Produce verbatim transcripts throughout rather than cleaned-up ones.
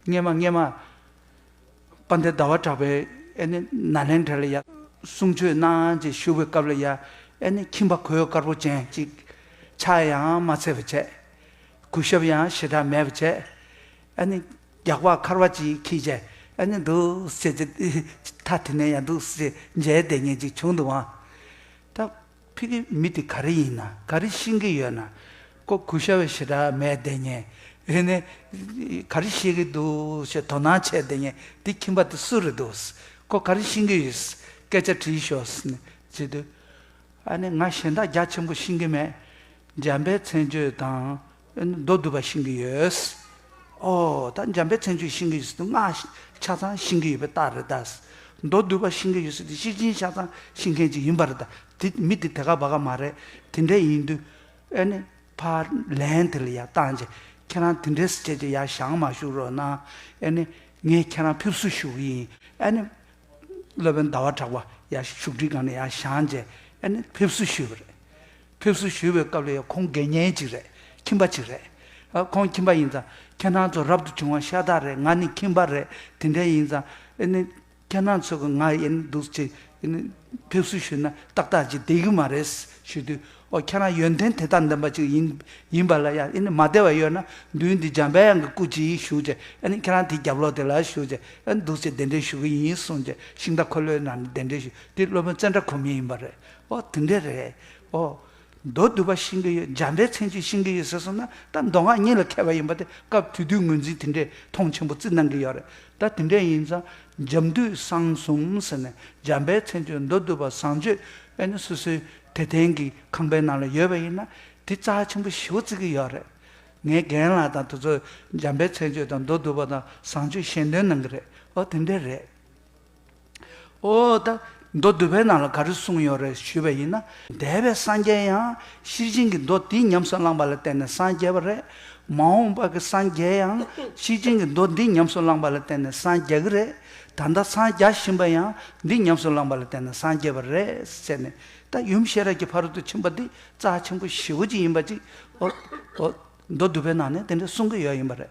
སྔས་མ་སྔས་མ་དཔལ་ལྡན་ཟླ་བ་གྲགས་པའི་ཨེ་ནི་ནཱ་ལེནྡྲ་ལ་ཡ་གསུང་ཆོས་གནང་བྱས་བཞུགས་པའི་སྐབས་ལ་ཡ། ཨེ་ནི་ཁྱིམ་པ་གོས་དཀར་པོ་ཅན་ཅིག་ཕྱག་ཡང་མ་འཚལ་བ་བྱས། གུས་ཞབས་ཡང་ཞེ་དྲག་མེད་པ་བྱས། ཨེ་ནི་རྒྱགས་པ་ཁར་བ་ཅིག་འཁྱེར་བྱས། ཨེ་ནི་འདུག་སེ་ཅིག་མཐའ་དེ་ནས་ཡང་འདུག་སེ་མཇལ་བསྡད་མཁན་ཅིག་བྱུང་འདུག་ཨང་། ད་ཕ་གི་མི་དེ་ག་རེ་ཡིན་ན། ག་རེ་ཤེས་ཀྱི་ཡོད་ན། ཁོ་གུས་ཞབས་ཞེ་དྲག་མེད་བསྡད་མཁན། ཨེ་ནི་ག་རེ་ཤེས་ཀྱི་འདུག་ཞེས་དོ་སྣང་བྱས་བསྡད་མཁན་དེ་ཁྱིམ་པ་དེ་སུ་རེད་འདུག། ཁོ་ག་རེ་ཤེས་ཀྱི་ཡོད། སྐད་ཆ་དྲིས་ཤོག་ཟེར་ནས་བྱེད་དུས། ཨ་ནི་ང་གཞན་དག་རྒྱ་ཆེན་པོ་ཤེས་ཀྱི་མེད། འཇམ་དཔལ་མཚན་བརྗོད་དང་མདོ་སྡུད་པ་ཤེས་ཀྱི་ཡོད། ཨོ་ད་འཇམ་དཔལ་མཚན་བརྗོད་ཤེས་ཀྱི་ཡོད་ཟེར་དུས་ང་ཆ་ཚང་ཤེས་ཀྱི་ཡོད་པའི་རྟགས་རེད་ད། མདོ་སྡུད་པ་ཤེས་ཀྱི་ཡོད་ཟེར་དུས་ཤེས་ཀྱི་ཆ་ཚང་ཤེས་མཁན་ཅིག་ཡིན་པ་རེད་ད། དེ་མི་དེ་དེ་ག་བ་ག་མ་རེད། དེ་འདྲ་ཡིན་དུས། ཨ་ནི་ཕར་ལན་དེ་ལ་ཡར་བཏང་བྱས། ཁྱེད་རང་དེ་འདྲས་བྱས་བྱས་ཡར་བཞེངས་མ་བཞུགས་རོགས་གནང་། ཨ་ནི་ངས་ཁྱེད་རང་ཕེབས་བསུ་ཞུ་གི་ཡིན། ཨ་ནི་སློབ་དཔོན་ཟླ་བ་གྲགས་པ་ཡར་བཞུགས་ཁྲིའི་སྒང་ནས་ཡར་བཞེངས་བྱས། ཨ་ནི་ཕེབས་བསུ་ཞུས་པ་རེད། ཕེབས་བསུ་ཞུས་པའི་སྐབས་ལ་ཡང་ཁོང་དགེ་བསྙེན་ཅིག་རེད། ཁྱིམ་པ་ཅིག་རེད། ཨ་ཁོང་ཁྱིམ་པ་ཡིན་ཙང་ཁྱེད་རང་ཚོ་རབ་ཏུ་བྱུང་བ་ཤ་སྟག་རེད། ང་ནི་ཁྱིམ་པ་རེད། དེ་འདྲ་ཡིན་ཙང་ཨ་ནི། ཁྱེད་རང་ཚོ་གི་ང་ཡིན་འདུག་ཅེས་ཕེབས་བསུ་ཞུས་ན་ཏག་ཏག་ཅིག་བསྡད་ཀྱི་མ་རེད་ཞུས་དུས། ཨོ་ཁྱེད་རང་ཡོན་ཏན་དེ་དག་ལྡན་པ་ཅིག་ཡིན་ཡིན་པ་ལ་ཡང་ཨེ་ནི་མ་བདེ་བ་ཡོད་ན་མདུན་འདི་འཇམ་དཔལ་དབྱངས་ཀྱི་སྐུ་ཅིག་བཞུགས་བྱས། ཨེ་ནི་ཁྱེད་རང་དེ་རྒྱབ་ལོགས་དེ་ལ་བཞུགས་བྱས། ཨེ་ནི་འདུག་ཅེས་གདན་འདྲེན་ཞུ་གི་ཡིན་གསུངས་བྱས། ཤིང་རྟ་འཁོར་ལོའི་ནང་ནས་གདན་འདྲེན་ཞུས་དེ་སློབ་དཔོན་ཙནྡྲ་གོ་མི་ཡིན་པ་རེད། ཨོ་དེ་འདྲས་རེད། ཨོ། མདོ་སྡུད་པ་ཤེས་ཀྱི་ཡོད། འཇམ་དཔལ་མཚན་བརྗོད་ཤེས་ཀྱི་ཡོད་ཟེར་སོང་ན་ད་མདོ་སྔགས་གཉིས་ལ་མཁས་པ་ཡིན་པ་དེ་སྐབས་དེ་དུས་ངོས་འཛིན་དེ་འདྲས་མཐོང་ཆེན་པོ་བརྩི་གནང་གི་ཡོད་རེད། ད་དེ་འདྲས་ཡིན་ཙང་འཇམ་འདུད་གསང་གསུམ་ཟེར་ནས་འཇམ་དཔལ་མཚན་བརྗོད་མདོ་སྡུད་པ་བཟང་སྤྱོད་ཨེ་ནི་སོ་སོའི་དད་ལྡན་གྱི་ཁང་པའི་ནང་ལ་ཡོད་པ་ཡིན་ན་དེ་རྩ་ཆེན་པོ་ཞེ་པོ་བརྩི་གི་ཡོད་རེད། ངའི་རྒན་ལགས་དང་དེ་ཚོ་འཇམ་དཔལ་མཚན་བརྗོད་དང་མདོ་སྡུད་པ་དང་བཟང་སྤྱོད་ཞལ་འདོན་གནང་གི་རེད། ཨོ་དེ་འདྲས་རེད། ཨོ་ད། མདོ་སྡུད་པའི་ནང་ལ་ག་རེ་གསུངས་ཡོད་རེད་ཞུས་པ་ཡིན་ན། འདས་པའི་སངས་རྒྱས་ཡང་ཤེར་ཕྱིན་གྱི་མདོ་འདི་ཉམས་སུ་བླངས་པ་ལ་བརྟེན་ནས་སངས་རྒྱས་པ་རེད། མ་འོངས་པ་གི་སངས་རྒྱས་ཡང་ཤེར་ཕྱིན་གྱི་མདོ་འདི་ཉམས་སུ་བླངས་པ་ལ་བརྟེན་ནས་སངས་རྒྱ་གི་རེད། ད་ལྟ་སངས་རྒྱ་བཞིན་པ་ཡང་འདི་ཉམས་སུ་བླངས་པ་ལ་བརྟེན་ནས་སངས་རྒྱས་པ་རེད་ཟེར་ནས། ད་ཡུམ་ཤེས་རབ་ཀྱི་ཕ་རོལ་ཏུ་ཕྱིན་པ་འདི་རྩ་ཆེན་པོ་ཞེ་པོ་ཅིག་ཡིན་པ་ཅིག་ཨོ་ཨོ་མདོ་སྡུད་པའི་ནང་ནས་དེ་འདྲ་གསུང་གི་ཡོད་ཡིན་པ་རེད།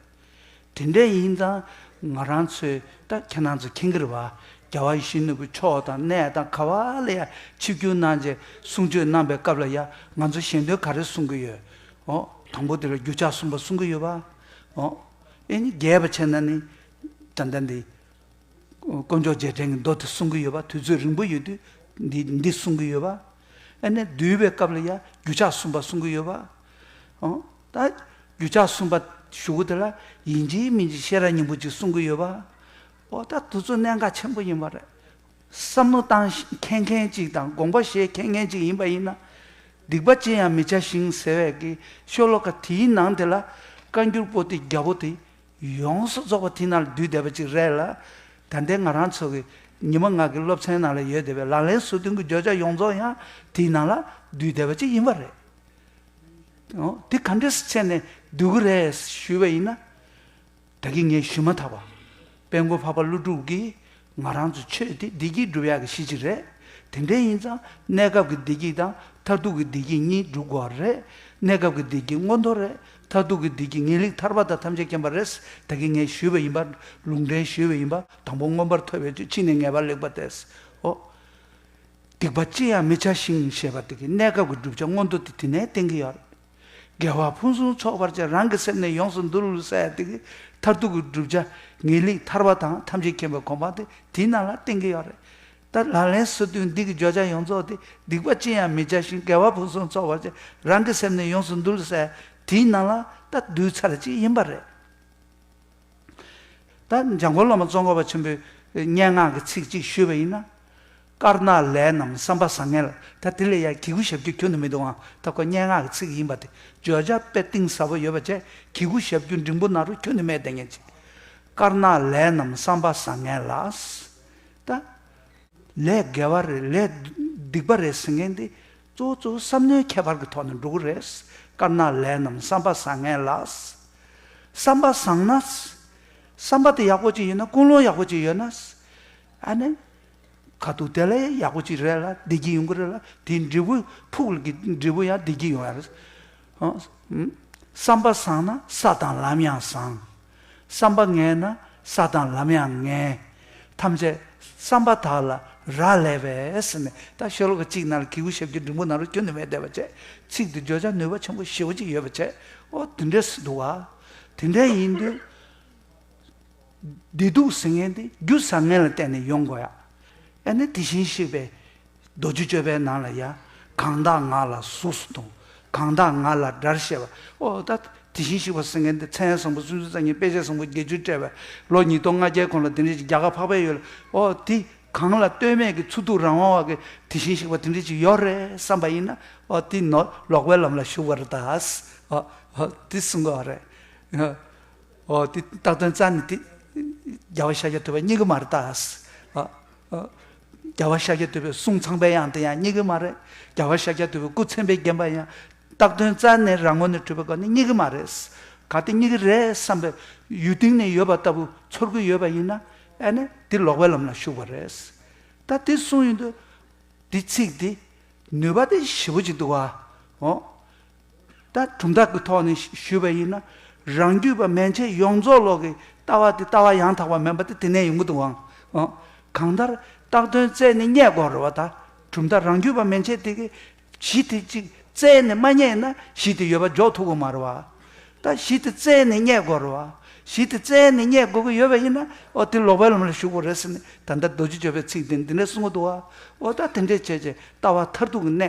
དེ་འདྲ་ཡིན་ཙང་ང་རང་ཚོས་ད་ཁྱེད་རང་ཚོ་མཁྱེན་གྱི་རེད་བ། རྒྱལ་བ་ཡིད་བཞིན་ནོར་བུའི་ཕྱོགས་དང་གནས་དང་ག་བ་ལ་ཡང་ཆིབས་བསྒྱུར་གནང་བྱས་གསུང་ཆོས་གནང་པའི་སྐབས་ལ་ཡང་ང་ཚོ་ཞལ་འདོན་ག་རེ་གསུང་གི་ཡོད། འོ། དང་པོ་དེ་ལ་རྒྱུ་ཕྱག་གསུམ་པ་གསུང་གི་ཡོད་པ། འོ། ཨེ་ནི་རྒྱས་པ་བྱས་ན་ནི། ད་ལྟ་འདི། དཀོན་མཆོག་རྗེས་དྲན་གྱི་མདོ་དེ་གསུང་གི་ཡོད་པ། དུས་ཚོད་རིང་པོ་ཡོད་དུས་འདི་འདི་གསུང་གི་ཡོད་པ། ཨ་ནི་བསྡུས་པའི་སྐབས་ལ་ཡང་རྒྱུ་ཕྱག་གསུམ་པ་གསུང་གི་ཡོད་པ། ཨོ། ད་རྒྱུ་ཕྱག་གསུམ་པ་ཞུ་གི་དེ་ལ་ཡིན་གཅིག་མིན་གཅིག་ཤེས་རབ་སྙིང་པོ་ཅིག་གསུང་གི་ཡོད་པ། ཨོ་ད་དེ་ཚོ་གནད་འགག་ཆེན་པོ་ཡིན་པ་རེད། བསམ་བློ་བཏང་མཁན་མཁན་ཅིག་དང་དགོངས་པ་བཞེས་མཁན་མཁན་ཅིག་ཡིན་པ་ཡིན་ན། སྡིག་པ་ཅི་ཡང་མི་བྱ་ཞིང་ཟེར་བའི་གི་ཤོ་ལོ་ཀ་དེའི་ནང་དེ་ལ་བཀའ་འགྱུར་པོ་ཏི་རྒྱལ་པོ་དེ། ཡོངས་སུ་རྫོགས་པ་དེའི་ནང་ལ་བསྡུས་བསྡད་པ་ཅིག་རེད་ལ། ད་ལྟའི་ང་རང་ཚོ་གི་ཉི་མ་ལྔ་གི་སློབ་ཚན་ནང་ལ་ཡོད་བསྡད་པའི་ལག་ལེན་སོ་བདུན་གྱི་བརྗོད་བྱ་ཡོངས་རྫོགས་ཡང་དེའི་ནང་ལ་བསྡུས་བསྡད་པ་ཅིག་ཡིན་པ་རེད། འོ། དེ་ག་འདྲས་བྱས་ནས་བསྡུས་ཀྱི་རེད་ཞུས་པ་ཡིན་ན། ད་གིན་ངས་ཞུས་མ་ཐག་པ། དཔལ་མགོན་འཕགས་པ་ཀླུ་སྒྲུབ་ཀྱིས། ང་རང་ཚོ་ཆོས་འདི་བདེ་སྐྱིད་སྒྲུབ་ཡག་གི་གཞི་ཅིག་རེད། དེ་འདྲ་ཡིན་ཙང་གནས་སྐབས་ཀྱི་བདེ་སྐྱིད་དང་མཐར་ཐུག་གི་བདེ་སྐྱིད་གཉིས་སྒྲུབ་དགོས་རེད། གནས་སྐབས་ཀྱི་བདེ་སྐྱིད་མངོན་མཐོ་རེད། མཐར་ཐུག་གི་བདེ་སྐྱིད་ངེས་ལེགས་ཐར་པ་དང་ཐམས་ཅད་མཁྱེན་པ་རེད། ད་གིན་ངས་ཞུས་པ་ཡིན་པ། ལུང་འདྲེན་ཞུས་པ་ཡིན་པ། དང་པོ་མངོན་པར་ཐོབ་པའི་ཆོས་ཕྱིས་ནས་ངེས་པར་ལེགས་པ་སྟེ། ཨོ། སྡིག་པ་ཅི་ཡང་མི་བྱ་ཞིང་ཞེས་པ་དེ་གིས་གནས་སྐབས་ཀྱི་བསྒྲུབ་བྱ་མངོན་མཐོ་དེ་དེ་ནས་བསྟན་གྱི་ཡོད་རེད། དགེ་བ་ཕུན་སུམ་ཚོགས་པར་བྱ། རང་གི་སེམས་ནི་ཡོངས་སུ་འདུལ་ཟེར་ཡ་དེ་གིས་མཐར་ཐུག་གི་བསྒྲུབ་བྱ་ངེས་ལེགས་ཐར་པ་དང་ཐམས་ཅད་མཁྱེན་པའི་གོ་འཕང་དེ་དེའི་ནང་ལ་བསྟན་གྱི་ཡོད་རེད། ད་ལག་ལེན་སོ་བདུན་འདི་གི་བརྗོད་བྱ་ཡོངས་རྫོགས་དེ་སྡིག་པ་ཅི་ཡང་མི་བྱ་ཞིང་དགེ་བ་ཕུན་སུམ་ཚོགས་པར་བྱ། རང་གི་སེམས་ནི་ཡོངས་སུ་འདུལ་ཟེར་དེའི་ནང་ལ་ད་བསྡུས་ཚར་ཅིག་ཡིན་པ་རེད། ད་འཇམ་མགོན་བླ་མ་ཙོང་ཁ་པ་ཆེན་པོའི་སྙན་ངག་གི་ཚིག་གཅིག་ཞུས་པ་ཡིན་ན། དཀར་ནག་ལས་རྣམས་བསམ་པ་བཟང་ངན་ལ། ད་དེ་ལ་ཡང་གི་གུ་ཞབས་ཀྱུ་ཁྱོན་ནས་མི་འདུག་ཨང་། ད་ཁོ་སྙན་ངག་གི་ཚིག་ཡིན་པ་དེ་བརྗོད་བྱ་དཔེ་གཏིང་ཟབ་པོ་ཡོད་པ་བྱས་གི་གུ་ཞབས་ཀྱུ་འབྲིང་པོ་ནང་རུ་ཁྱོན་ནས་མེད་བསྡད་མཁན་ཅིག། དཀར་ནག་ལས་རྣམས་བསམ་པ་བཟང་ངན་ལ། ད། ལས་དགེ་བ་རེད། ལས་སྡིག་པ་རེད་ཟེར་མཁན་དེ་གཙོ་བོ་གཙོ་བོ་བསམ་མནོའི་ཁྱད་པར་གྱི་ཐོག་ནས་འགྲོ་གི་རེད། དཀར་ནག་ལས་རྣམས་བསམ་པ་བཟང་ངན་ལ། བསམ་པ་བཟང་ན། བསམ་པ་དེ་ཡག་པོ་ཅིག་ཡོད་ན། ཀུན་སློང་ཡག་པོ་ཅིག་ཡོད་ན། ཨ་ནི། ཁ་ཐུག་དེ་ལ་ཡག་པོ་ཅིག་རེད་ལ་བདེ་སྐྱིད་ཡོང་གི་རེད་ལ། དེའི་འབྲས་བུ་ཕུགས་ཀྱི་འབྲས་བུ་ཡང་བདེ་སྐྱིད་ཡོང་ཡ་རེད། ཨ། བསམ་པ་བཟང་ན་ས་དང་ལམ་ཡང་བཟང་། བསམ་པ་ངན་ན་ས་དང་ལམ་ཡང་ངན། ཐམས་ཅད་བསམ་པ་དག་ལ་རག་ལས་པས་ཟེར་ནས། ད་ཤོ་ལོ་ཀ་གཅིག་ནང་ལ་གི་གུ་ཞབས་ཀྱུ་འགྲེང་བུ་ནང་རུ་རྒྱུན་དུ་མེད་བསྡད་པ་བྱས། ཚིག་འདི་བརྗོད་བྱ་ནུས་པ་ཆེན་པོ་ཞེ་པོ་ཅིག་ཡོད་པ་བྱས། ཨོ་དེ་འདྲས་སུ་འདུག་བ། དེ་འདྲས་ཡིན་དུས། བདེ་སྡུག་ཟེར་མཁན་དེ་རྒྱུ་བཟང་ངན་ལ་བརྟེན་ནས་ཡོང་དགོས་ཡ། ཨ་ནི་དེ་བཞིན་གཤེགས་པའི་རྡོ་རྗེ་གཅོད་པའི་ནང་ལ་ཡ། གང་དག་ང་ལ་གཟུགས་སུ་མཐོང་། གང་དག་ང་ལ་སྒྲར་བཤད་པ། ཨོ་ད་དེ་བཞིན་གཤེགས་པ་ཟེར་མཁན་དེ་མཚན་བཟང་པོ་སུམ་ཅུ་རྩ་གཉིས། དཔེ་བྱད་བཟང་པོ་བརྒྱད་ཅུ་སྤྲས་པ། ལོ་ཉིས་སྟོང་ལྔ་བརྒྱའི་གོང་ལ་དེ་འདྲས་ཅིག་རྒྱ་གར་འཕགས་པའི་ཡུལ་ལ། ཨོ་དེ་གང་ལ་ལྟོས་མེད་ཀྱི་ཚུལ་ཐུགས་རང་དབང་བ་གི་དེ་བཞིན་གཤེགས་པ་དེ་འདྲས་ཅིག་ཡོད་རེད་བསམ་པ་ཡིན་ན། ཨོ་དེ་ནོར་ལོག་པའི་ལམ་ལ་ཞུགས་པ་རེད་ད། ཨོ་ཨོ་དེ་གསུང་གི་ཡོད་རེད། ཨོ་དེ་བཏགས་དོན་རྩ་ནས་དེ་རྒྱལ་བ་ཤཱཀྱ་ཐུབ་པ་རྙེད་གི་མ་རེད་ད། ཨོ་ཨོ་རྒྱལ་བ་ཤཱཀྱ་ཐུབ་པའི་གསུང་ཚངས་པའི་དབྱངས་དེ་ཡང་རྙེད་གི་མ་རེད། རྒྱལ་བ་ཤཱཀྱ་ཐུབ་པའི་སྐུ་མཚན་དཔེས་བརྒྱན་པ་ཡང་བཏགས་དོན་རྩ་ནས་རང་ངོས་ནས་གྲུབ་པའི་སྒོ་ནས་རྙེད་གི་མ་རེད། གལ་ཏེ་རྙེད་གི་རེད་བསམ་པའི་ཡུལ་སྟེང་ནས་ཡོད་པ་ལྟ་བུ་ཚོར་གི་ཡོད་པ་ཡིན་ན། ཨ་ནི་དེ་ལོག་པའི་ལམ་ལ་ཞུགས་པ་རེད། ད་དེ་གསུངས་ཡོང་དུས། འདི་ཚིག་འདི་ནུས་པ་དེ་ཞེ་པོ་ཅིག་འདུག་བ། ཨོ། ད་གྲུབ་མཐའ་གི་ཐོག་ནས་ཞུས་པ་ཡིན་ན། རང་རྒྱུད་པ་མན་ཆད་ཡོངས་རྫོགས་ལོག་གི་ལྟ་བ་དེ་ལྟ་བ་ཡང་དག་པ་མིན་པ་དེ་དེ་ནས་ཡོང་གི་འདུག་ཨང་། ཨོ། གང་ལྟར་བཏགས་དོན་རྩད་ནས་རྙེད་དགོས་རེད་བ། ད་གྲུབ་མཐའ་རང་རྒྱུད་པ་མན་ཆད་དེ་གི་གཞི་དེ་གཅིག་རྩད་ནས་མ་རྙེད་ན་གཞི་དེ་ཡོད་པ་འཇོག་ཐུབ་ཀྱི་མ་རེད་བ། ད་གཞི་དེ་རྩད་ནས་རྙེད་དགོས་རེད་བ། གཞི་དེ་རྩད་ནས་རྙེད་དགོས་ཀྱི་ཡོད་པ་ཡིན་ན། ཨོ་དེ་ལོག་པའི་ལམ་ལ་ཞུགས་པ་རེད་ཟེར་ནས། ད་ལྟ་རྡོ་རྗེ་གཅོད་པའི་ཚིག་དེ་འདི་འདྲས་གསུང་གི་འདུག་བ། ཨོ་ད་དེ་འདྲས་བྱས་བྱས་ལྟ་བ་མཐར་ཐུག་གི་གནད།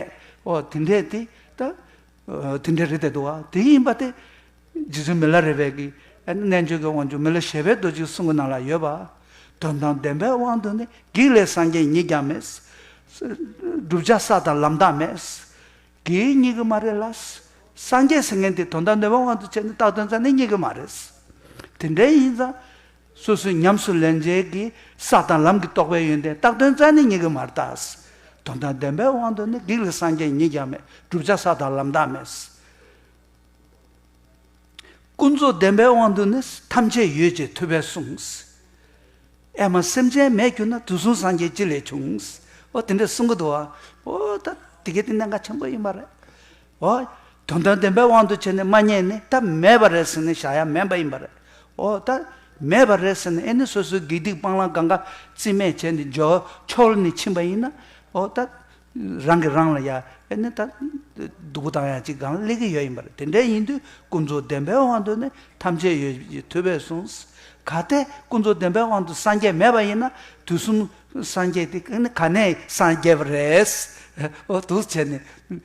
ཨོ་དེ་འདྲས་དེ་ད། ཨོ་དེ་འདྲས་རེད་བསྡད་འདུག་བ། དེ་ཡིན་པ་དེ། རྗེ་བཙུན་མི་ལ་རས་པའི་གི། ཨ་ནི་རྣལ་འབྱོར་གྱི་དབང་ཕྱུག་མི་ལ་བཞད་པའི་རྡོ་རྗེའི་གསུང་གི་ནང་ལ་ཡོད་པ། དོན་དམ་བདེན་པའི་དབང་དུ་ནི། བགེགས་ལས་སངས་རྒྱས་ཉིད་ཀྱང་མེད། བསྒྲུབ་བྱ་ས་དང་ལམ་དག་མེད། བགེགས་རྙེད་གི་མ་རེད་ལ། སངས་རྒྱས་ཟེར་མཁན་དེ་དོན་དམ་བདེན་པའི་དབང་དུ་བྱས་ནས་བཏགས་དོན་རྩ་ནས་རྙེད་གི་མ་རེད། དེ་འདྲ་ཡིན་ཙང་། སོ་སོའི་ཉམས་སུ་ལེན་བྱེད་ཀྱི་ས་དང་ལམ་གྱི་རྟོགས་པའི་ཡོན་ཏན་བཏགས་དོན་རྩ་ནས་རྙེད་གི་མ་རེད་ད། དོན་དམ་བདེན་པའི་དབང་དུ་ནི། བགེགས་ལས་སངས་རྒྱས་ཉིད་ཀྱང་མེད། བསྒྲུབ་བྱ་ས་དང་ལམ་དག་མེད། ཀུན་རྫོབ་བདེན་པའི་དབང་དུ་ནི། ཐམས་ཅད་ཡོད་ཅེས་ཐུབ་པས་གསུངས། ཨེ་མ་སེམས་ཅན་མེད་གྱུར་ན། དུས་གསུམ་སངས་རྒྱས་ཅི་ལས་བྱུང་། ཨོ་དེ་འདྲ་གསུང་གི་འདུག་བ། ཨོ་ད་དེ་གའི་དེ་གནད་འགག་ཆེན་པོ་ཡིན་པ་རེད། ཨོ། དོན་དམ་བདེན་པའི་དབང་དུ་བྱས་ནས་མ་རྙེད་ནས་ད་མེད་པ་རེད་ཟེར་ནས་བཞག་ཡ་མིན་པ་ཡིན་པ་རེད། ཨོ་ད་མེད་པ་རེད་ཟེར་ནས། ཨེ་ནི་སོ་སོའི་དགེ་སྡིག་སྤང་བླང་གང་ག་རྩིས་མེད་བྱས་ནས་འཇོག་འཆོལ་ནས་ཕྱིན་པ་ཡིན་ན། ཨོ་ད། རང་གིས་རང་ལ་ཡ། ཨེ་ནི་ད། སྡུག་པོ་བཏང་ཡ་ཅིག་སྒང་ལ་སླེབས་ཀྱི་ཡོད་ཡིན་པ་རེད། དེ་འདྲ་ཡིན་དུས་ཀུན་རྫོབ་བདེན་པའི་དབང་དུ་ནི། ཐམས་ཅད་ཡོད་ཅེས་ཐུབ་པས་གསུངས། གལ་ཏེ་ཀུན་རྫོབ་བདེན་པའི་དབང་དུ་སངས་རྒྱས་མེད་པ་ཡིན་ན། དུས་གསུམ་སངས་རྒྱས་དེ་ནི་ག་ནས་སངས་རྒྱས་པ་རེད། ཨོ་འདུག་བྱས་ནས་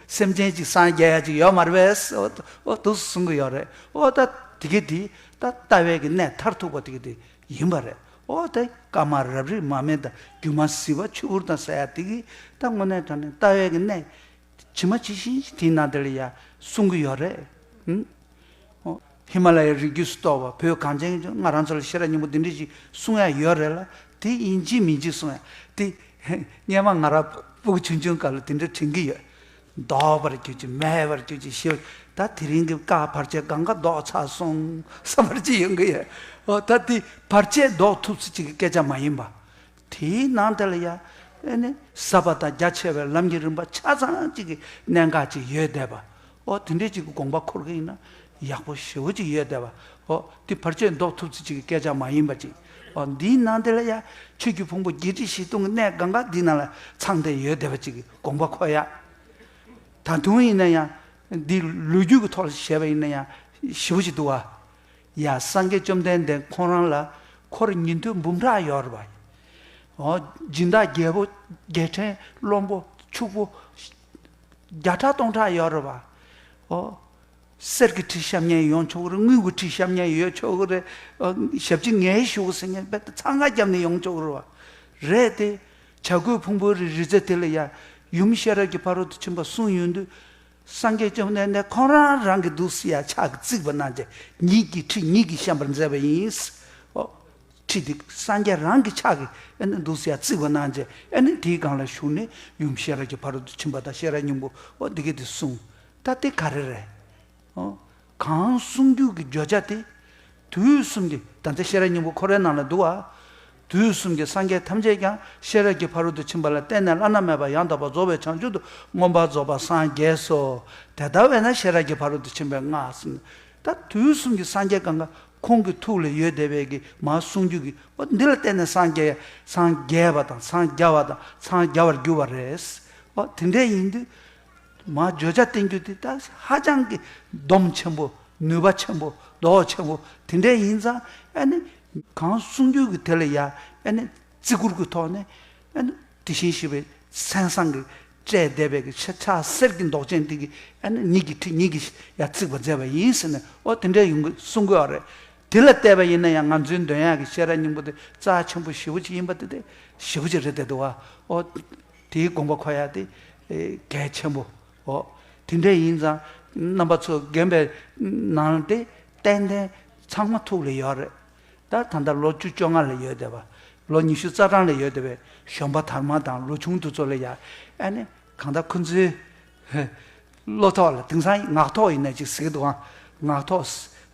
སེམས་ཅན་ཅིག་སངས་རྒྱས་ཡ་ཅིག་ཡོད་མ་རེད་པས། ཨོ་འདུག་གསུང་གི་ཡོད་རེད། ཨོ་ད་དེ་གི་དེ་ད་ལྟ་བའི་གི་གནད་མཐར་ཐུག་པ་དེ་གི་དེ་ཡིན་པ་རེད། ཨོ་དེ་སྐར་མ་རབ་རིབ་མ་སྨིན་དང་། སྒྱུ་མ་ཟིལ་པ་ཆུ་བུར་དང་ཟེར་ཡ་དེ་གི་ད་དངོས་གནས་དྲང་གནས་ལྟ་བའི་གི་གནད། ཇི་མ་ཇི་བཞིན་དེའི་ནང་དེ་ལ་ཡ་གསུང་གི་ཡོད་རེད། ཧུམ། ཨོ། ཧི་མ་ལ་ཡའི་རི་རྒྱུད་སུ་གཏོགས་པ་བོད་གངས་ཅན་གྱི་ལྗོངས། ང་རང་ཚོ་ལ་ཤེས་རབ་སྙིང་པོ་འདི་འདྲ་ཞིག་གསུང་ཡ་ཡོད་རེད་ལ། དེ་ཡིན་གཅིག་མིན་གཅིག་གསུང་ཡ་དེ། སྔན་མ་ང་རང་ཕྲུ་གུ་ཆུང་ཆུང་སྐབས་ལ་དེ་འདྲ་དྲན་གྱི་ཡོད། ལྡོག་པར་གྱུར་ཅིག་མེད་པར་གྱུར་ཅིག་ཞེས། ད་དེ་རིང་གི་བཀའ་བར་ཆད་གང་ག་ལྡོག་ཚར་སོང་བསམ་པར་ཅིག་ཡོང་གི་ཡོད། ཨོ་ད་དེ་བར་ཆད་ལྡོག་ཐུབ་ཚུལ་ཅིག་གི་སྐད་ཆ་མ་ཡིན་པ། དེའི་ནང་དེ་ལ་ཡ། ཨེ་ནི་ཟབ་པ་དང་རྒྱ་ཆེ་བའི་ལམ་གྱི་རིམ་པ་ཆ་ཚང་གཅིག་གི་གནད་འགག་ཅིག་ཡོད་བསྡད་པ། ཨོ་དེ་འདྲའི་ཅིག་གི་དགོངས་པ་འཁོར་གི་ཡིན་ན་ཡག་པོ་ཞེ་པོ་ཅིག་ཡོད་བསྡད་པ། ཨོ་དེ་བར་ཆད་ཟློག་ཐུབ་ཚུལ་ཅིག་གི་སྐད་ཆ་མ་ཡིན་པ་ཅིག་ཨོ་འདིའི་ནང་དེ་ལ་ཡ། ཆོས་ཀྱི་ཕུང་པོ་བརྒྱད་ཁྲི་བཞི་སྟོང་གི་གནད་གང་ག་འདི་ནང་ལ་ཚང་བསྡད་ཡོད་བསྡད་པ་ཅིག་གི་དགོངས་པ་འཁོར་ཡ། ད་དུང་ཡིན་ན་ཡང་། འདི་ལོ་རྒྱུས་ཀྱི་ཐོག་ལ་བཤད་པ་ཡིན་ན་ཡང་ཞེ་པོ་ཅིག་འདུག་བ། ཡ། སངས་རྒྱས་བཅོམ་ལྡན་འདས་ཁོང་རང་ལ་འཁོར་ཉན་ཐོས་འབུམ་ཕྲག་ཡོད་རེད་བ། ཨོ། སྦྱིན་བདག་རྒྱལ་པོ་རྒྱལ་ཕྲན་བློན་པོ་ཕྱུག་པོ་བརྒྱ་ཕྲག་སྟོང་ཕྲག་ཡོད་རེད་བ། ཨོ། གསེར་གྱི་ཁྲི་བཤམས་མཁན་ཡོང་ཆོག་གི་རེད། དངུལ་གྱི་ཁྲི་བཤམས་མཁན་ཡོད་ཆོག་གི་རེད། ཨོ། ཞབས་ཕྱི་ངལ་ཞུ་ཟེར་མཁན་རྦད་དེ་འཚང་ཁ་བརྒྱབ་ནས་ཡོང་ཆོག་གི་རེད་བ། རེད་དེ། བྱ་རྒོད་ཕུང་པོའི་རི་རི་རྩེ་དེ་ལ་ཡ། ཡུམ་ཤེས་རབ་ཀྱི་ཕ་རོལ་ཏུ་ཕྱིན་པ་གསུངས་ཡོང་དུས། སངས་རྒྱས་བཅོམ་ལྡན་འདས་ཁོང་རང་རང་གི་འདུག་སེ་ཡ་ཕྱག་གིས་བརྩིགས་པ་གནང་བྱས། ཉིད་ཀྱི་ཁྲི་ཉིད་ཀྱིས་བཤམས་པར་མཛད་པ་ཡིན། ཨོ། ཁྲི་དེ་སངས་རྒྱས་རང་གི་ཕྱག་གིས་ཨ་ནི་འདུག་སེ་ཡ་བརྩིགས་པ་གནང་བྱས། ཨ་ནི་དེའི་སྒང་ལ་བཞུགས་ནས་ཡུམ་ཤེས་རབ་ཀྱི་ཕ་རོལ་ཏུ་ཕྱིན་པ་དང་ཤེས་རབ་སྙིང་པོ། ཨོ་འདི་ག་དེ་གསུངས། ད་དེ་ག་རེ་རེད། ཨོ། གང་གསུང་རྒྱུ་གི་བརྗོད་བྱ་དེ། དུས་གསུམ་གྱི། ད་ལྟ་ཤེས་རབ་སྙིང་པོ་འཁོར་བའི་ནང་ལ་འདུག་བ། དུས་གསུམ་གྱི་སངས་རྒྱས་ཐམས་ཅད་ཀྱང་ཤེས་རབ་ཀྱི་ཕ་རོལ་ཏུ་ཕྱིན་པ་ལ་བརྟེན་ནས་བླ་ན་མེད་པ་ཡང་དག་པར་རྫོགས་པའི་བྱང་ཆུབ་ཏུ་མངོན་པར་རྫོགས་པར་སངས་རྒྱས་སོ། དེ་ལྟ་བས་ན་ཤེས་རབ་ཀྱི་ཕ་རོལ་ཏུ་ཕྱིན་པའི་སྔགས་ཟེར། ད་དུས་གསུམ་གྱི་སངས་རྒྱས་གང་ག་ ཁོང་གི་ཐུགས་ལ་ཡོད་བསྡད་པའི་གི་མ་གསུང་རྒྱུ་གི་འོ་འདི་ལ་བརྟེན་ནས་སངས་རྒྱས་སངས་རྒྱས་པ་དང་སངས་རྒྱ་བ་དང་སངས་རྒྱ་བར་གྱུར་པ་རེད། འོ་དེ་འདྲ་ཡིན་དུས། མ་བརྗོད་བྱ་བསྟན་རྒྱུ་དེ་ད་ཧ་ཅང་གི་སྡོམ་ཆེན་པོ་ནུས་པ་ཆེན་པོ་རྡོག་ཆེན་པོ་དེ་འདྲ་ཡིན་ཙང་ཨ་ནི་གང་གསུང་རྒྱུ་གི་དེ་ལ་ཡ་ཨ་ནི་བརྩི་བཀུར་གི་ཐོག་ནས་ཨ་ནི་དེ་བཞིན་གཤེགས་པའི་མཚན་བཟང་གི་སྤྲས་བསྡད་པའི་གི་ཕྱག་ཕྱག་གསེར་གྱི་མདོག་ཅན་དེ་གི་ཨ་ནི་ཉིད་ཀྱི་ཁྲི་ཉིད་ཀྱིས་ཡ་བརྩིགས་པ་མཛད་པ་ཡིན་ཟེར་ནས་ཨོ་དེ་འདྲ་ཡོང་གི་གསུང་གི་ཡོད་རེད། དེ་ལ་བལྟས་པ་ཡིན་ན་ཡང་ང་ཚོའི་འདོན་ཡག་གི་ཤེས་རབ་སྙིང་པོ་དེ་རྩ་ཆེན་པོ་ཞེ་པོ་ཅིག་ཡིན་པ་དེ་དེ་ཞེ་པོ་ཅིག་རེད་བསྡད་འདུག་བ། ཨོ། དེའི་དགོངས་པ་འཁོར་ཡ་དེ་ཨེ་གལ་ཆེན་པོ། ཨོ། དེ་འདྲ་ཡིན་ཙང་རྣམ་པ་ཚོ་རྒན་པའི་ནང་དེ་ཏན་ཏན་ཚང་མ་ཐུགས་ལ་ཡོད་རེད། ད་ད་ལྟ་ལོ་བཅུ་བཅོ་ལྔ་ལ་ཡོད་བསྡད་པ། ལོ་ཉི་ཤུ་རྩ་གྲངས་ལ་ཡོད་བསྡད་པའི་གཞོན་པ་དར་མ་དང་ལོ་ཆུང་དེ་ཚོ་ལ་ཡ་ཨ་ནི་གང་ལྟར་ཁོ་ཚོའི་བློ་ཐོག་ལ་དེང་སང་ངག་ཐོག་ཡིན་ན་ཅིག་ཟེར་གི་འདུག་ཨང་། ངག་ཐོག་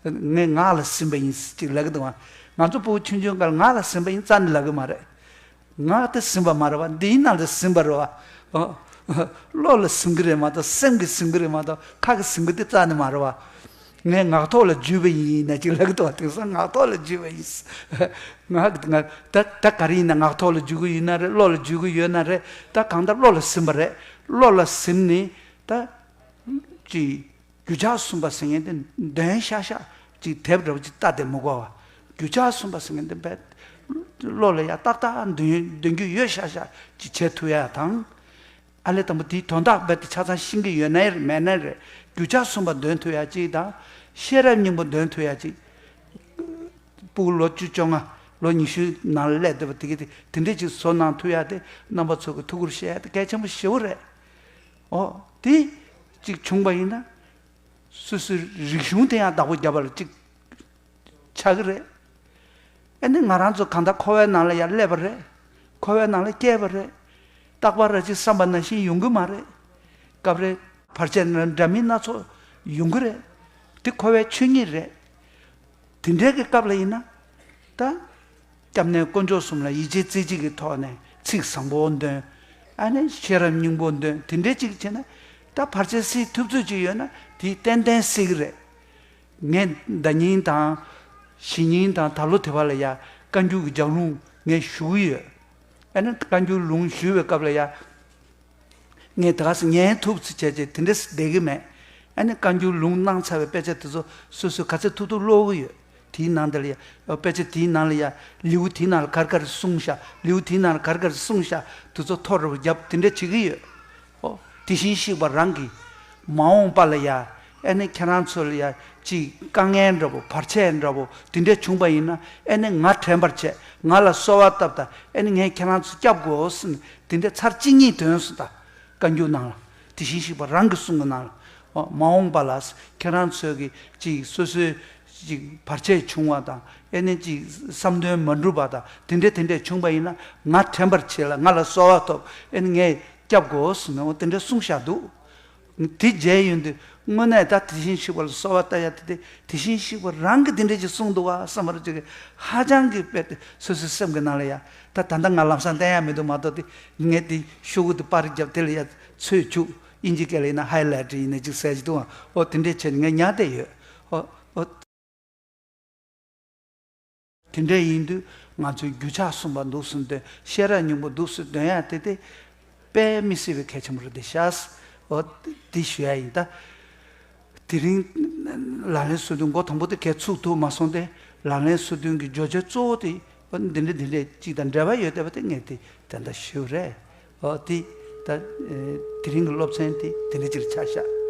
ངས་ངག་ལ་ཟིན་པ་ཡིན་ཅིག་ལབ་གི་འདུག་ཨང་། ང་ཚོ་ཕྲུ་གུ་ཆུང་ཆུང་སྐབས་ངག་ལ་ཟིན་པ་ཡིན་རྩ་ནས་ལབ་གི་མ་རེད། ངག་དེ་ཟིན་པ་མ་རེད་བ། འདིའི་ནང་ལ་ཟིན་པ་རེད་བ། ཨོ། བློ་ལ་ཟིན་གི་རེད་མ་གཏོགས་སེམས་ཀྱིས་ཟིན་གི་རེད་མ་གཏོགས་ཁ་གིས་ཟིན་གི་དེ་རྩ་ནས་མ་རེད་བ། ངས་ངག་ཐོག་ལ་བརྒྱུས་པ་ཡིན་ན་ཅིག་ལབ་གི་འདུག་བ། དེང་སང་ངག་ཐོག་ལ་བརྒྱུས་པ་ཡིན། ངག་གི་ང་ད་ད་ག་རེ་ཡིན་ན་ངག་ཐོག་ལ་བརྒྱུད་གི་ཡིན་ན་རེད། བློ་ལ་བརྒྱུད་གི་ཡོད་ན་རེད། ད་གང་ལྟར་བློ་ལ་ཟིན་པ་རེད། བློ་ལ་ཟིན་ནས་ད་ཅིག་རྒྱུ་ཆ་གསུམ་པ་ཟེར་མཁན་དེ་འདོན་ཤག་ཤག་ཅིག་དེབ་འདྲ་པོ་ཅིག་ལྟ་དེ་མི་དགོས་བ། རྒྱུ་ཆ་གསུམ་པ་ཟེར་མཁན་དེ་བས་བློ་ལ་ཡ་ཏག་ཏག་འདོན་འདོན་རྒྱུ་ཡོད་ཤག་ཤག་ཅིག་བྱེད་ཐུབ་ཡ་དང་། ཨ་ལས་དང་པོ་དེའི་དོན་དག་རྦད་དེ་ཆ་ཚང་ཤེས་ཀྱི་ཡོད་ནའི་རེད་མེད་ནའི་རེད། རྒྱུ་ཆ་གསུམ་པ་འདོན་ཐུབ་ཡ་གཅིག་དང་། ཤེས་རབ་སྙིང་པོ་འདོན་ཐུབ་ཡ་གཅིག་ཕྲུ་གུ་ལོ་བཅུ་བཅོ་ལྔ་ལོ་ཉི་ཤུ་ནང་ལ་སླེབས་བསྡད་པ་དེ་གི་དེ་དེ་འདྲས་ཅིག་བཟོ་གནང་ཐུབ་ཡ་དེ་རྣམ་པ་ཚོ་གི་ཐུགས་ཁུར་བཞེས་ཡ་དེ་གལ་ཆེན་པོ་ཞེ་པོ་རེད། ཨོ། དེ་གཅིག་བྱུང་པ་ཡིན་ན། སོ་སོའི་རིག་གཞུང་དེ་ཡང་བདག་པོ་རྒྱབ་པ་ལ་གཅིག་ཆགས་ཀྱི་རེད། ཨ་ནི་ང་རང་ཚོ་གང་ལྟར་འཁོར་བའི་ནང་ལ་ཡར་སླེབས་པ་རེད། འཁོར་བའི་ནང་ལ་སྐྱེས་པ་རེད། རྟག་པར་ར་ཅིག་བསམ་པ་ནང་བཞིན་ཡོང་གི་མ་རེད། སྐབས་རེ་བར་ཆད་འདྲ་མིན་སྣ་ཚོགས་ཡོང་གི་རེད། དེ་འཁོར་བའི་ཆོས་ཉིད་རེད། དེ་འདྲའི་གི་སྐབས་ལ་ཡིན་ན། ད། སྐྱབས་གནས་དཀོན་མཆོག་གསུམ་ལ་ཡིད་ཆེས་རྩེ་གཅིག་གི་ཐོག་ནས་ཚིག་བཟང་པོ་འདོན། ཨ་ནི་ཤེས་རབ་སྙིང་པོ་འདོན་དེ་འདྲའི་གཅིག་བྱས་ན། ད་བར་ཆད་སེལ་ཐུབ་ཚོད་ཅིག་ཡོད་ན་དེ་ཏན་ཏན་སེལ་གི་རེད། ངས་ཟླ་ཉིན་དང་། གཞེས་ཉིན་དང་ད་ལོ་དེ་བར་ལ་ཡ་བཀའ་འགྱུར་གྱི་ལྗགས་ལུང་ངས་ཞུ་གི་ཡོད། ཨ་ནི་བཀའ་འགྱུར་ལུང་ཞུ་བའི་སྐབས་ལ་ཡ། ངས་དེ་ག་སེ་ཉན་ཐུབ་ཚེ་བྱས་རྗེས་དེ་འདྲས་བསྡད་ཀྱི་མེད། ཨ་ནི་བཀའ་འགྱུར་ལུང་གནང་ཚར་བའི་དཔེ་ཆ་དེ་ཚོ་སོ་སོས་ག་ཚོད་ཐུབ་ཐུབ་ཀློག་གི་ཡོད། དེའི་ནང་དེ་ལ་ཡ་དཔེ་ཆ་དེའི་ནང་ལ་ཡ་ལེའུ་དེའི་ནང་ལ་ག་རེ་ག་རེ་གསུངས་ཤག་ལེའུ་དེའི་ནང་ལ་ག་རེ་ག་རེ་གསུངས་ཤག་དེ་ཚོ་ཐོ་རུ་བརྒྱབ་དེ་འདྲས་བྱེད་ཀྱི་ཡོད། ཨོ། དེ་བཞིན་གཤེགས་པ་རང་གིས་མ་འོངས་པ་ལ་ཡ་ཨ་ནི་ཁྱེད་རང་ཚོ་ལ་ཡ་ཅིག་དཀའ་ངལ་འདྲ་པོ་བར་ཆད་འདྲ་པོ་དེ་འདྲས་བྱུང་པ་ཡིན་ན་ཨ་ནི་ང་དྲན་པར་བྱས་ང་ལ་གསོལ་བ་བཏབ་དང་ཨ་ནི་ངས་ཁྱེད་རང་ཚོ་སྐྱབས་དགོས་ཟེར་ནས་དེ་འདྲས་ཚར་གཅིག་གཉིས་འདོན་སོང་ད། བཀའ་འགྱུར་ནང་ལ་དེ་བཞིན་གཤེགས་པ་རང་གི་གསུང་གི་ནང་ལ། ཨོ། མ་འོངས་པ་ལ་ཁྱེད་རང་ཚོས་ཀྱི་ཅིག་སོ་སོའི་ཅིག་བར་ཆད་བྱུང་བ་དང་ཨེ་ནི་ཅིག་བསམ་དོན་མ་འགྲུབ་པ་དང་དེ་འདྲས་དེ་འདྲས་བྱུང་པ་ཡིན་ན་ང་དྲན་པར་བྱེད་ལ་ང་ལ་གསོལ་བ་ཐོབ་ཨེ་ནི་ངས་སྐྱབས་དགོས་ཟེར་ནས་འོ་དེ་འདྲས་གསུངས་བཞག་འདུག་དེ་མཇལ་ཡོང་དུས་དངོས་གནས་ད་དེ་བཞིན་གཤེགས་པ་ལ་གསོལ་བ་བཏབ་ཡ་དེ་དེ་དེ་བཞིན་གཤེགས་པ་རང་གིས་དེ་འདྲས་ཅིག་གསུངས་འདུག་བ་བསམ་པར་ཅིག་ཧ་ཅང་གི་དཔེ་དེ་སོ་སོའི་སེམས་ཀྱི་ནང་ལ་ཡ། ད་ད་ལྟ་ང་ལམ་སང་བསྟན་ཡ་མི་འདུག་མ་གཏོགས་དེ་ངས་དེ་ཤོག་གུ་དེ་པར་བརྒྱབ་དེ་ལ་ཡ་ཚོས་བཅུག་ཨིན་ཇི་སྐད་ལ་ཡིན་ན་highlight ཡིན་ན་ཅིག་ཟེར་གྱི་འདུག་ཨ། ཨོ་དེ་འདྲས་བྱས་ནས་ངས་ཉར་བསྡད་ཡོད། ཨོ་ཨོ། དེ་འདྲས་ཡིན་དུས་ང་ཚོས་རྒྱུ་ཆ་གསུམ་པ་འདུག་སེ་འདོན། ཤེས་རབ་སྙིང་པོ་འདུག་སེ་འདོན་ཡ་དེ་དེ་དཔེ་མི་སྲིད་པའི་གལ་ཆེན་པོ་རེད་དེ་ཤག་ཨོ་དེ་ཞུ་ཡ་ཡིན་ད། དེ་རིང་ལག་ལེན་སོ་བདུན་འགོ་དང་པོ་དེ་གས་ཚུགས་ཐུབ་མ་སོང་སྟེ་ལག་ལེན་སོ་བདུན་གྱི་བརྗོད་བྱ་གཙོ་བོ་དེ་འདི་འདྲ་འདི་འདྲ་ཅིག་དང་འབྲེལ་བ་ཡོད་བསྡད་པ་དེ་ངས་དེ་དེ་འདྲ་ཞུ་རེད། ཨོ་དེ་ད་དེ་རིང་གི་སློབ་ཚན་དེ་དེ་འདྲ་ཅིག་ཆགས་ཤག